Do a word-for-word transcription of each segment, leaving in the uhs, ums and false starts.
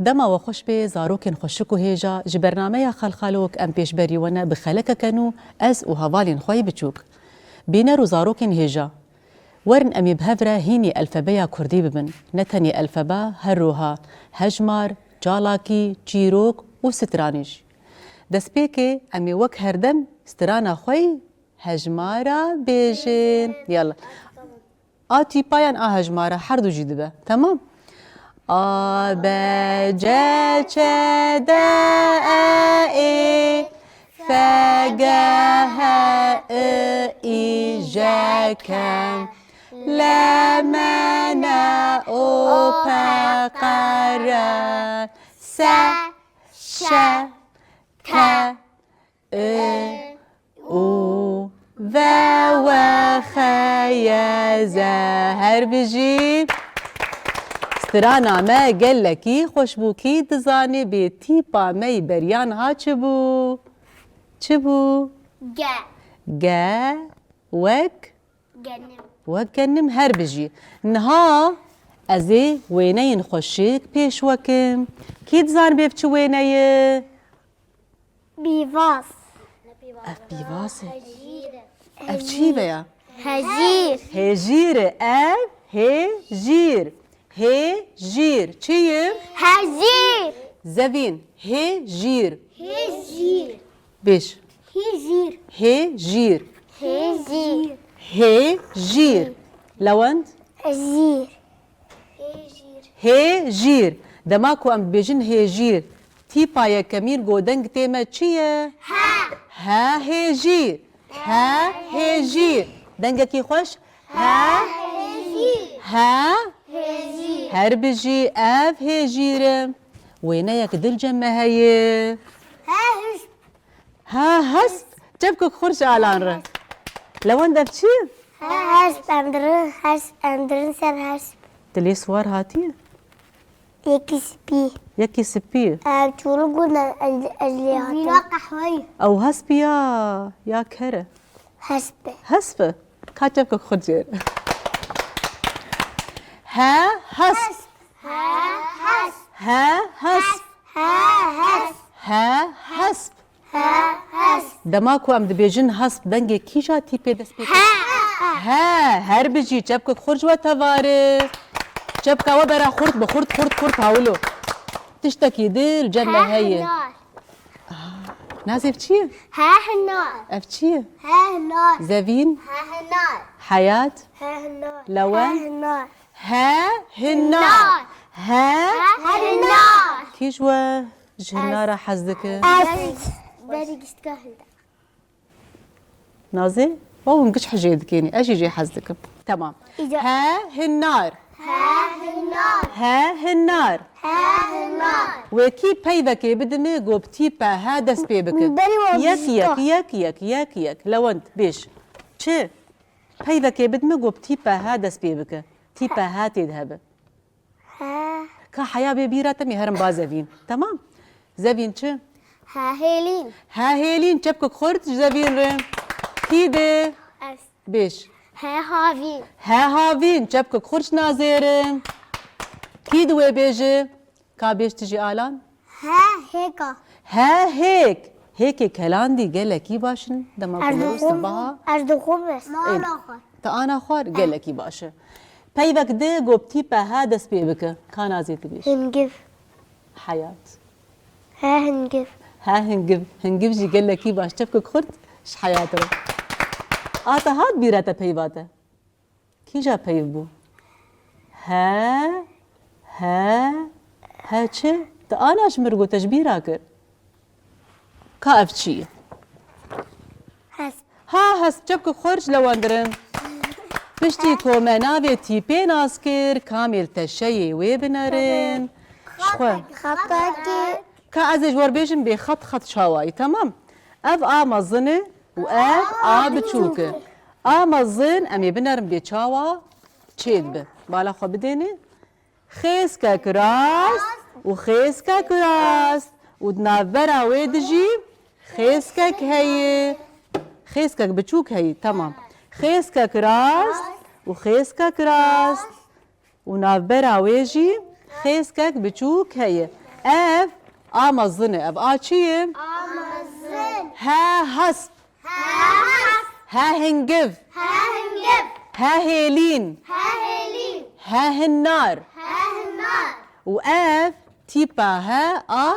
Dema we xweş bê, zarokên xweşik û hêja, ji bernameya Xalxalok em pêşberî we ne bi xelekeke nû ez û hevalên xwe yî biçûk. Bîner û zarokên hêja. Werin em ê bi hev re hînî elfebeya kurdî bibin. Ne tenê elfeba, her roha, hejmar, çalakî, çîrok û stranê jî. Destpêkê em ê wek herdem strana xwe yî hejmara bêjin. Yala. A tîpa yan a hejmara, her du jî dibe. Temam? A, B, C, D, E, F, G, H, I, I, J, K, L, M, N, O, P, Q, R, S, Ş, T, I, U, V, W, X, Y, Z. Her bijî. Strana me gelekî xweş bû. Kî dizanî bê tîpa me yî beriya niha çi bû? Çi bû? G. G, wek? Genim. Wek genim, her bijî. Niha ez ê wêneyên xweşik pêş we kim. Kî dizanî bê bi çi wêne ye? Pîvaz. Ev pîvaz e. Ev çi ve ya? Hejîr. Hêjîr e. Ev hêjîr. Hêjîr. Çi ye? Hejîr. Zevîn. Hêjîr. Hêjîr. Bêj. Hêjîr. Hêjîr. Hêjîr. Hêjîr. Lewend? Hêjîr. Hêjîr. Dema ku em dibêjin hêjîr, tîpa yekemîn ku deng tê me çi ye? He. He hêjîr. He hêjîr. Dengekî xweş. He. He. Her bijî, ev hêjîr e. Wêneyek dil cem me heye. He hişt. Ha, hesp. Çepkek xurt ji Alan re. Lewend, ev çi? Ha, hesp em dirin, hesp em dirin ser hesp. Tu lê siwar hatiye? Yekî spî. Yekî spî. Ev çûlik bû ne, ez, ez lê hatim. Vîna qehweyî. Ew hespî ya, ya ker e? Hesp e. Hesp e? Ka çepkek xurt jê re. He, hesp. He, hesp. He, hesp. He, hesp. He, hesp. He, hesp. Dema ku em dibêjin hesp, dengê kîja tîpê dest pê dike? He. He, her bijî, çepkek xurt ji we tevar e. Çepka we bera xurt bi xurt, xurt, xurt, hawilo. Tiştekî dil cem me heye. He, hinar. Nazê ev çi ye? He, hinar. Ev çi ye? He, hinar. Zevîn? He, hinar. Heyat? He, hinar. Lewen? He, hinar. He, hinar. He, hinar. Kî ji we ji hinara hez dike? Ez. Berî giştka hilda. Nazê? Wa hûn giş hejê dikin. Ez jî jê hez dikim. Tamam. Îca- He, hinar. He, hinar. He, hinar. He, hinar. Wekî peyvekê bidime, go bi tîpa he dest pê bike. Berî wa Yek, giştka. Yek, yek, yek, yek, yek. Lewend, bêj. Çi? Peyvekê bidime, go bi tîpa he dest pê bike. Tîpa he tê de hebe. He. Ka heya bê bîra te, mê herim ba Zevîn. Temam? Zevîn çi? He hêlîn. He hêlîn, çepkek xurt ji Zevîn re. Kî de? Ez. Bêj. He havîn. He havîn, çepkek xurt ji Nazê re. Kî di wê bêje? Ka bêj tu jî Alan? He hêka. He hêk. Hêkê kelandî gelekî baş in. Dema ku mirov sibaha. Ez dixwim, ez dixwim. Ê, te ana xwar gelekî baş e. Peyvek di go bi tîpa he dest pê bike. Ka Nazê tu bêj. Hingiv. Heyat. He hingiv. He hingiv. Hingiv jî gelekî baş. Çepkek xurt ji Heyat re. A te hat bîra te peyva te? Kîja peyv bû? He, he, he çi? Ti ana ji mir got, te ji bîra kir. Ka ev çi ye? Hesp. Ha, hesp, çepkek xurt ji Lewend re. Piştî ku me navê tîpê nas kir, kamê li teşeyê wê binerin. Ji xwe. Xetekê. Ka ez ê ji we re bêjim bê xet xet çawa ye, temam? Ev a mezin e û ev a biçûk e. A mezin em ê binerin bê çawa çêdibe. Bala xwe bidêne. Xêskek rast û xêskek rast. Û di navbera wê de jî xêskek heye. Xêskek biçûk heye, temam. Xêskek rast û xêskek rast. Û navbera wê jî xêskek biçûk heye. Ev a mezin e. Ev a çi ye? A mezin. He hesp. He hesp. He hingiv. He hingiv. He hêlîn. He hêlîn. He hinnar. He hinnar. Û ev tîpa he a,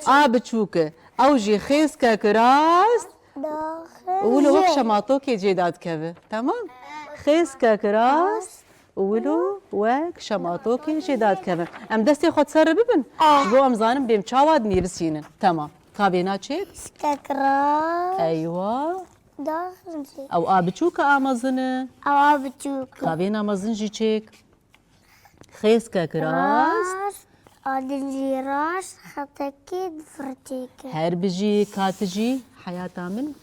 a biçûk e. Ew jî xêzkek rast. Û wilo wek şematokê cê dadikeve. Temam? Xêzkek rast. Û wilo wek şematokê jê dadikevin. Em destê xwe di ser re bibin. Ah. Ji bo em zanin bêm çawa dinivîsînin. Temam. Ka vêna çêk? Xêzkek rast. Eywa. Daxin çêk. Ew a biçûk e a mezin e? Ew a biçûk e. Ka vêna mezin jî çêk? Xêzkek rast. Rast. A din jî rast. Xetekê di vir çêk e. Her bijî, ka tu jî. Heyata min,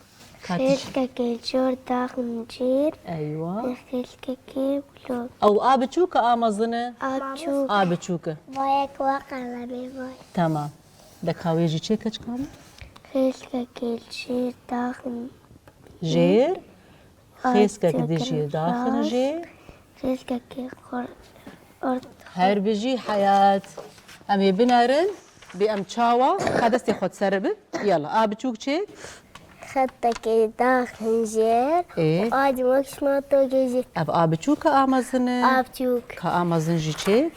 ka tu jî. Xêzkekê jor daxin jêr. Eywa. Xêzkekê wilo. Ew a biçûk e a mezin e? A biçûk. A biçûk e. Vayek wa qelemê vay. Temam. De ka wê jî çê keçika min? Xêzkekê jêr daxin. Jêr. Xêzkek di jêr daxin jêr. Xêzkekê xor ort. Her bijî heyat. Em ê binerin, bê em çawa, ka destê xwe di ser re bi. Yala, a biçûk çê? Xetekê daxin jêr. Ê. Û a din wek şematokê jî. Ev a biçûk e a mezin e? A biçûk. Ka a mezin jî çê?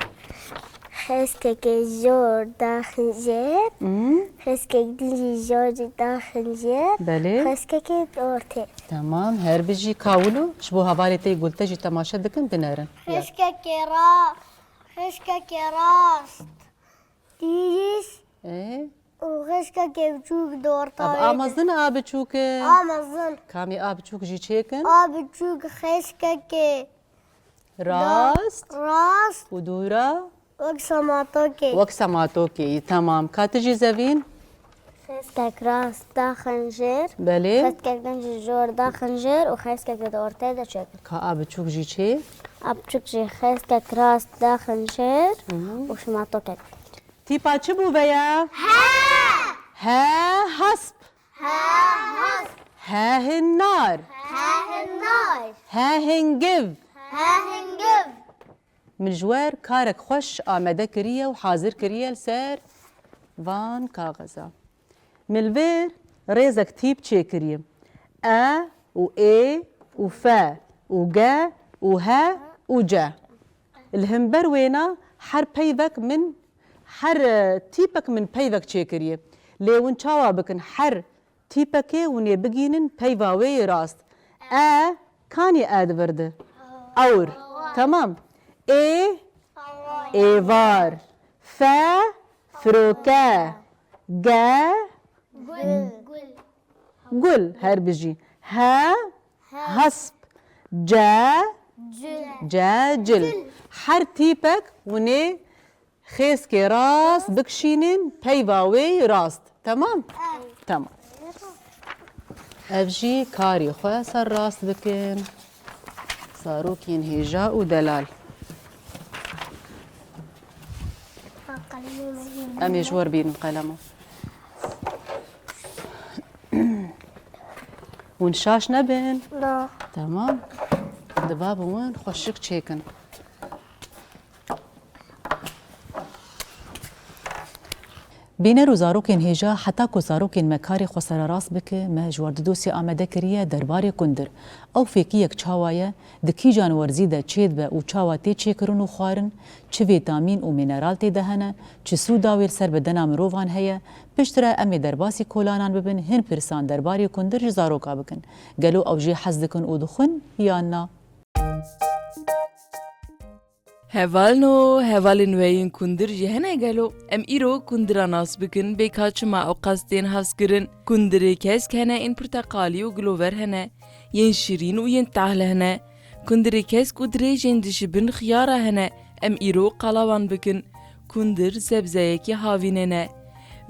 Xêzkekê jor daxin jêr. Hmm. Xêzkek din jî jor jî daxin jêr. Belê. Xêzkekê di ortê. Temam, her bijî ka wilo. Ji bo hevalê te yê gulte jî temaşe dikin, binerin. Xêzkekê ra-, xêzkekê rast. Dîs. Ê? Û xêzkekê biçûk di ortayê de. Ev a mezin a biçûk e? A mezin. Kamî a biçûk jî çêkin? A biçûk xêzkekê. Rast. Rast. Û dûra? Wek şematokê. Wek şematokê. Temam. Ka tu jî Zevîn? Xêzkek rast daxin jêr. Belê. Xêzkek din jî jor daxin jêr û xêzkekê di ortê de çêkin. Ka a biçûk jî çê? A biçûk jî xêzkek rast daxin jêr. Hı hı. Û şematokê. Tîpa çi bû veya? He. He hesp. He hesp. He hinnar. He hinnar. He hingiv. He hingiv. Min ji we karek xweş amede kiriye û hazir kiriye li ser van kaxeza. Min li vir rêzek tîp çêkiriye. E û ê û fe û ge û he û ce. Li hember wêna her peyvek min, her, e, tîpek min peyvek çêkiriye. Lê hûn çawa bikin her tîpekê hûn ê bigînin peyva wê yê rast. E, kanî e di vir de? Ewr. Temam. Ê, êvar. Fe, firoke. Ge, gul. Her bijî. He, hesp. Ce, ce, cil. Her tîpek hûn ê xêzkê rast bikişînin peyva wê yê rast. Temam? Temam. Ev jî karê xwe ser rast bikin. Zarokên hêja û delal. Em ê ji we re bînin qelema. Hûn şaş nebin. Na. Temam. Diba bi wan xweşik çêkin. Bîner û zarokên hêja, heta ku zarokên me karê xwe sererast bike, me ji we re du dosyê amade kiriye derbarê kundir. Ew fêkiyek çawa ye, di kîjan werzî de çêdibe û çawa tê çêkirin û xwarin, çi vîtamîn û mîneral tê de hene, çi sûda wê li ser bedena mirovan heye, piştre em ê derbasî kolanan bibin, hin pirsan derbarê kundir ji zaroka bikin. Gelo ew jê hez dikin û dixwin yan na? Hevalno, hevalên we yên kundir jî hene gelo? Em îro kundira nas bikin, bê ka çima ewqas tên hezkirin. Kundirê kesk hene yên pirteqalî û gilover hene, yên şirîn û yên tehl hene. Kundirê kesk û dirêj yên dijibin xiyara hene. Em îro qala wan bikin. Kundir sebzeyekî havînê ne.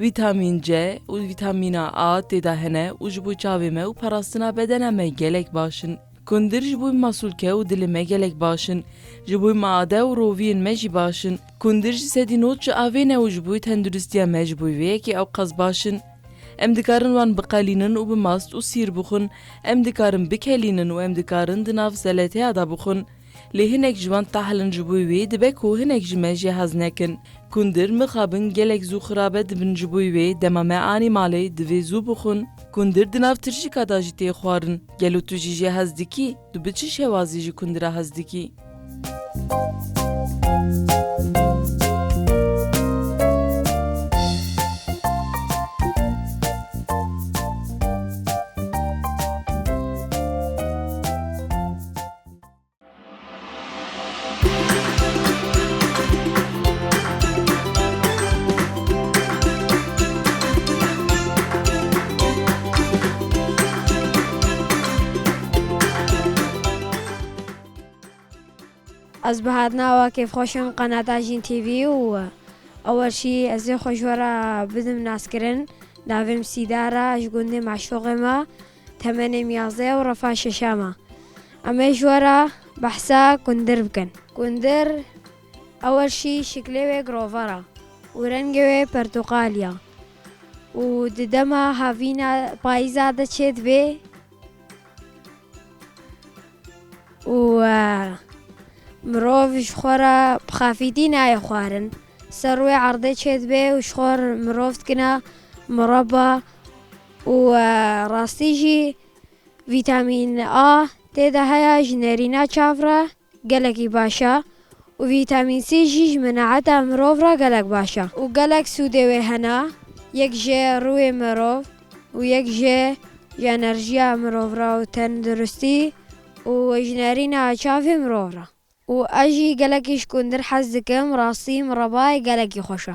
Vîtamîn C û vîtamîna A tê de hene û ji bo çavê me û parastina bedena me gelek baş in. Kundir ji bo masûlke û dilê me gelek baş in. Ji bo made û roviyên me jî baş in. Kundir ji sedî nod ji avê ne û ji bo tenduristiya me ji bo vê yekê ewqas baş in. Em dikarin wan biqelînin û bi mast û sîr bixwin. Em dikarin bikelînin û em dikarin di nav zeleteya de bixwin. Lê hinek ji wan tahlin ji bo wê dibe ku hinek ji me jê hez nekin. Kundir mixabin gelek zû xirabe dibin ji bo wê dema me anî malê divê zû bixwin. Kundir di nav tirşika de jî tê xwarin. Gelo tu jî jê hez dikî? Tu bi çi şewazî ji kundira hez dikî? Ez bi hatina we kêfxweş im qenata Jîn T V û ewel jî ez ê xwe ji we re bidim naskirin. Navê min Sîdar e, ji gundê Meşûqê me, temenê min yazdeh û refa şeşe me. Em ê ji we re behsa kundir bikin. Kundir ewel jî şiklê wê girovar e û rengê wê pertuqalî ye û di dema havîna payîza de çêdibê. û, e, mirov ji xwe re bi xafîtî nayê xwarin. Ser wê erdê çêdibe û ji xwe re mirov dikine mireba û, e, rastî jî vîtamîn A tê de heye, ji nêrîna çav re gelekî baş e û vîtamîn C jî ji menaeta mirov re gelek baş e û gelek sûdê wê hene, yek ji rûyê mirov û yek ji ji enerjiya mirov re û tenduristî û ji nerîna çavê mirov re. Û ez jî gelekî ji kundir hez dikim, rastî mirebayê gelekî xweş e.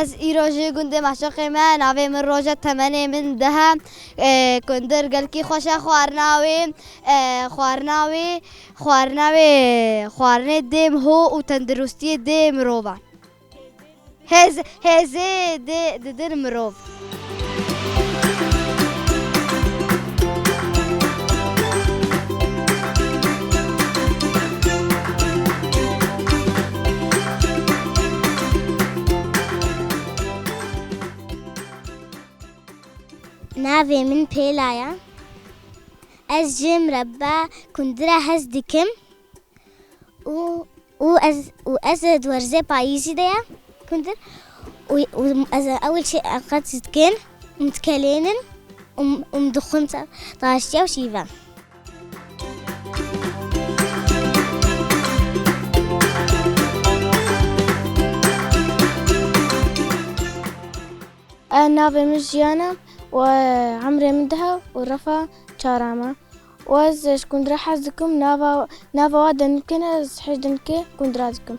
Ez îro ji gundê Meşoqê me, navê min Roje, temenê min deh e. E, kundir gelkî xweş e, xwarina wê, e, xwarina wê, xwarina wê, xwarinê dê miho û tenduristiyê dê mirov e. Hêz-, hêzê dê didin mirov. Navê min Pêla ye. Ez ji mireba kundira hez dikim. Û, û ez, û ez di werzê payîzî de ye, kundir. Û, û ez ewil çi qet dikin, em dikelênin, û, û dixwin taştiya û şîve. E, navê min Jiyan e û, e, emrê min deh e û refa çar e me. Û ez ji kundira hez dikim, nava, nava wa dengê min e, ez hêj dengê kundira dikim.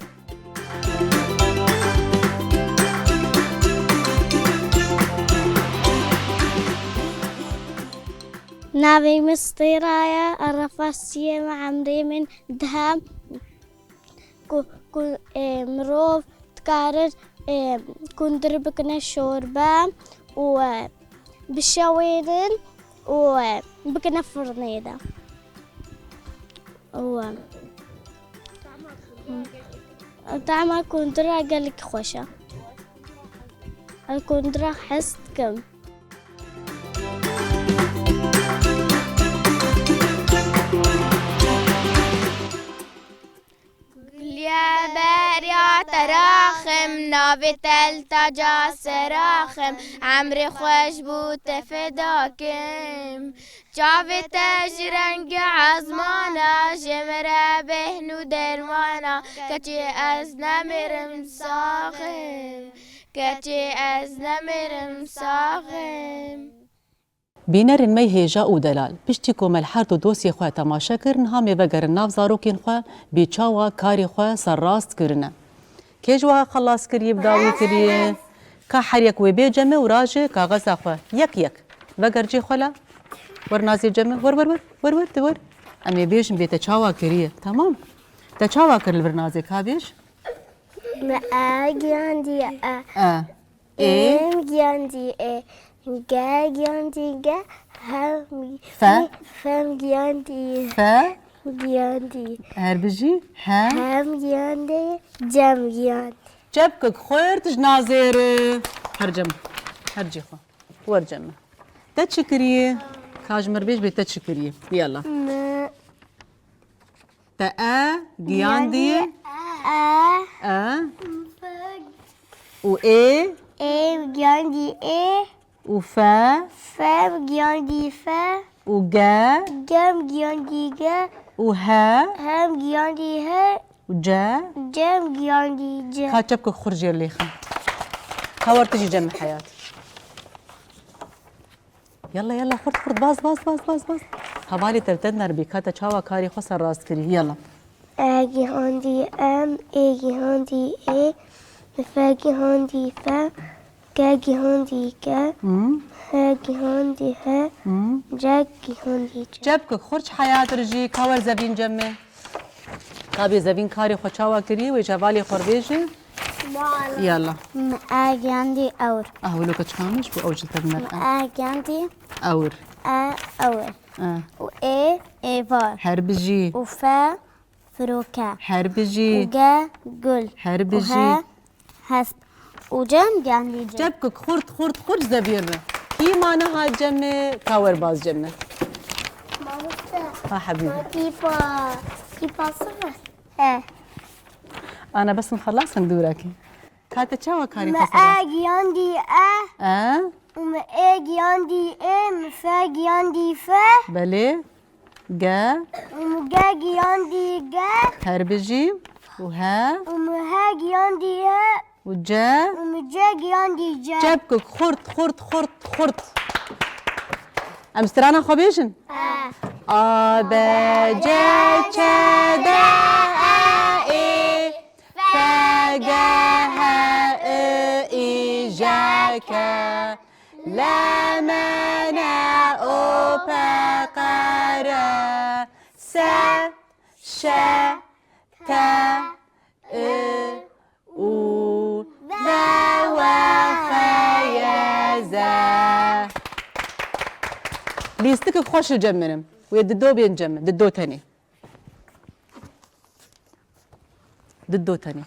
Navê min Stêra ye, ez refa siyê me, emrê min deh e. Ku, ku, e, mirov dikarin, e, kundir bikine şorbe û, e, bişewênin û, e, bikine firnê de. Û, e, tahma kundira gelek xweş e. Ez kundira hez dikim. Gulya beriya teraxim, navê te li taca seraxim, emrê xwe ji bo te feda kim. Çavê te ji rengê ezmana, ji min re bêhn û dermana, keçê ez nemirim saxim, keçê ez nemirim saxim. Bînerên me hêja û delal, piştî ku me li her du dosyê xwe temaşe kir, niha em ê vegerin nav zarokên xwe, bê çawa karê xwe serrast kirine. Kê ji we xelas kiriye, bi dawî kiriye? Ka her yek wê bê cem e û raje kaxeza xwe. Yek yek. Veger cê xwe la. Wer nazê cem e. Wer, wer, wer. Wer, wer, tu wer. Em ê bêjin bê te çawa kiriye. Temam. Te çawa kir li vir nazê ka bêj? Me e giyandiye e. E. Ê. Êm giyandiye e. Ge giyandiye ge. Hem. Fe. Fem giyandiye. Fe. Giyandiye. Her bijî. He. Hem giyandiye. Cem giyandiye. Çepkik xurt ji Nazê re. Her cem. Her cî xwe. Wer cem. Te çi kiriye? Ka ji mir bêj bê te çi kiriye? Yalla. M. Te e giyandiye. E. E. Û ê. Ê giyandiye ê. Û fe. Fe giyandiye fe. Û ge. Ge giyandiye ge. Û he. He giyandiye he. Û ce. Ce giyandiye ce. Ka çepkik xurt jê lêxin. Ka wer tu jî cem heyat. Yalla, yalla, xurt, xurt, baz, baz, baz, baz, baz. Hevalê te bi te dineribî, ka te çawa karê xwe serrast kirî. Yalla. E gihandî em, ê gihandî ê, fe gihandî fe, ge gihandî ge, Hmm. he gihandî he, Hmm. ce gihandî ce. Çepkik xurt ji heyat re jî, ka wer zevîn cem me. Ka bê zevîn karê xwe çawa kirî, wê ji hevalê xwe re bêje. Yalla. M e giyandî ewr. Ah, wilo keçika min ji bo ew ji te binere. M e giyandî Ewr. E ewr. E. Û ê êvar. Her bijî. Û fe firoke. Her bijî. Û ge gul. Her bijî. Û he hesp. Û cem giyandî cem. Çepkik xurt, xurt, xurt zevîn re. Kî ma niha cem e, ka wer baz cem e. Mamoste. Ha, hebîbî. Tîpa, tîpa sifir. He. Ana, bes min xelas in dûrekî. Ka te çawa karî Me xwe sera? E giyandî e. E? Û me ê giyandî ê, me fe giyandî fe. Belê. Ge? Û me ge giyandî ge. Her bijî. Û he? Û me he giyandî he. Û ce? Û me ce giyandî ce. Çepkik xurt, xurt, xurt, xurt. Em strana xwe bêjin? E. A, B, C, Ç, D, E, F, G, H, I, J, K, L, M, N, O, P, Q, R, S, Ş, T, I, U, V, W, X, Y, Z. Lîstikek xweş li cem min in. Wê di do bên cem min, di do tenê. Di do tenê.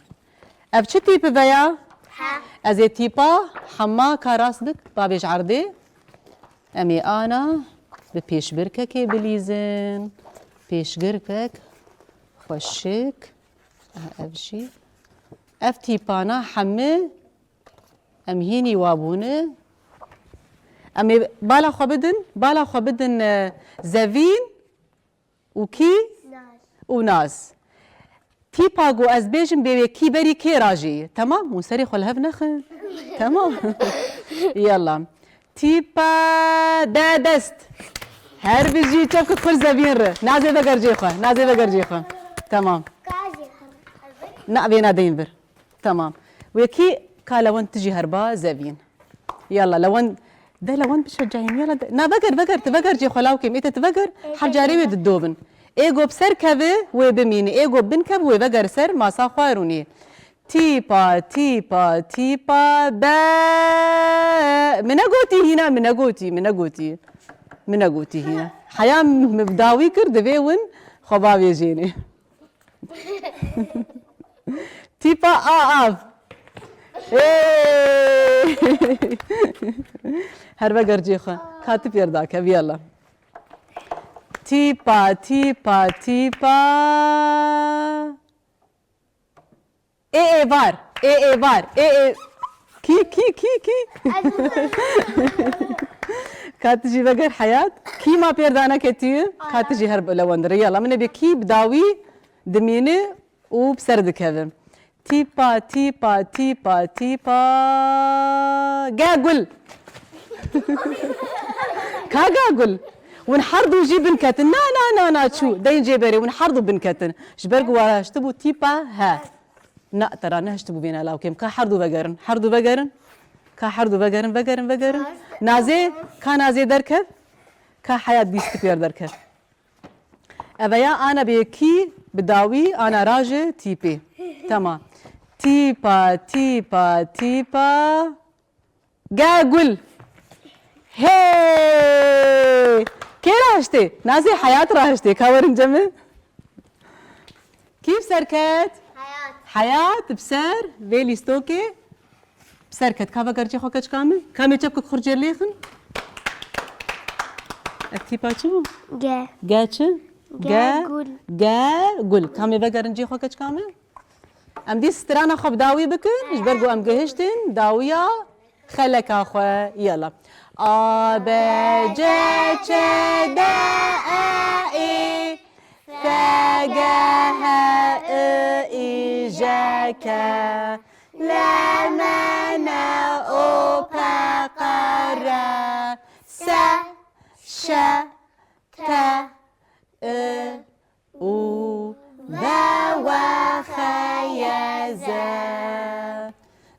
Ev çi tîp e veya? He. Ez ê tîpa hema ka rast bik, babê ji erdê. Em ê ana bi pêşbirkekê bilîzin. Pêşbirkek xweşik. Aha, ev jî. Ev tîpana hemî em hînî wa bûne. Em ê bala xwe bidin, bala xwe bidin, e, Zevîn. Û kî? Naz. Û Naz. Tîpa ku ez bêjim bê wê kî berî kê rajêye. Temam? Hûn serê xwe li hev nexin. Temam. Yalla. Tîpa de dest. Her bijî çepkik xurt Zevîn re. Nazê veger cê xwe. Nazê veger cê xwe. Temam. Na, vê nadeyîn vir. Temam. Wê kî ka lewend tu jî herba Zevîn. Yalla, lewend, de lewend bişecehîn, yalla de. Na, veger, veger, tu veger cê xwe lawkê min, ê te tu veger, her carê wê di do bin. Ê go bi ser keve, wê bimîne, ê go bi bin keve, wê veger ser masa xwe rûnî. Tîpa, tîpa, tîpa, be. Min negotî hîna, min negotî, min negotî. Min negotî hîna. Heya min bi dawî kir, divê win xwe bavêjênê. Tîpa a av. Ê! Her veger cê xwe. Ka tu pêr dakevî, yalla. Tîpa, tîpa, tîpa. Ê, ê, var. Ê, ê, var. Ê, ê. Kî, kî, kî, kî? Ka tu jî veger heyat. Kî ma pêr daneke tu? Ka tu jî her bi lewendire. Yalla, min ê bê kî bi dawî dimîne û bi ser dikeve. Tîpa, tîpa, tîpa, tîpa. Ge gul. Ka ge gul. Win her du jî bin ketin. Na, na, na, na, çû. Deyên cê berê. Win her du bin ketin. Ji ber ku wa hiştibû tîpa he. Na, te ra nehiştibû vêna lawkêm. Ka her du vegerin. Her du vegerin. Ka her du vegerin, vegerin, vegerin. Nazê, ka Nazê derkev. Ka Heyat bîst pêr derkev. Eveya ana bi yekî bi dawî ana raje tîpê. Tamam. Tîpa, tîpa, tîpa. Ge gul. Hey! Kê rahiştê? Nazê Heyat rahiştê. Ka werin cem min. Kî bi ser ket? Heyat. Heyat bi ser vê lîstokê bi ser ket. Ka veger cê xwe keçika min. Kamê çep kik xurcê lêxin. Ev tîpa çi bû? Ge. Ge çi? Ge gul. Ge gul. Kamê vegerin cê xwe keçika min. Em dî strana xwe bi dawî bikin. Ji ber ku em gihiştin dawiya xeleka xwe. Yala. A, B, C, Ç, D, E, Î, F, G, H, I, I, J, K, L, M, N, O, P, Q, R, S, Ş, T, I, û ve we xeyeze.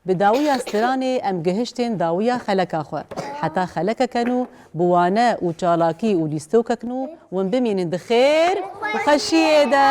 Bi dawiya stranê em gihiştên dawiya xeleka xwe. Heta xelekeke nû bi wane û çalakî û lîstokek nû win bimînin di xêr û xweşiyê de.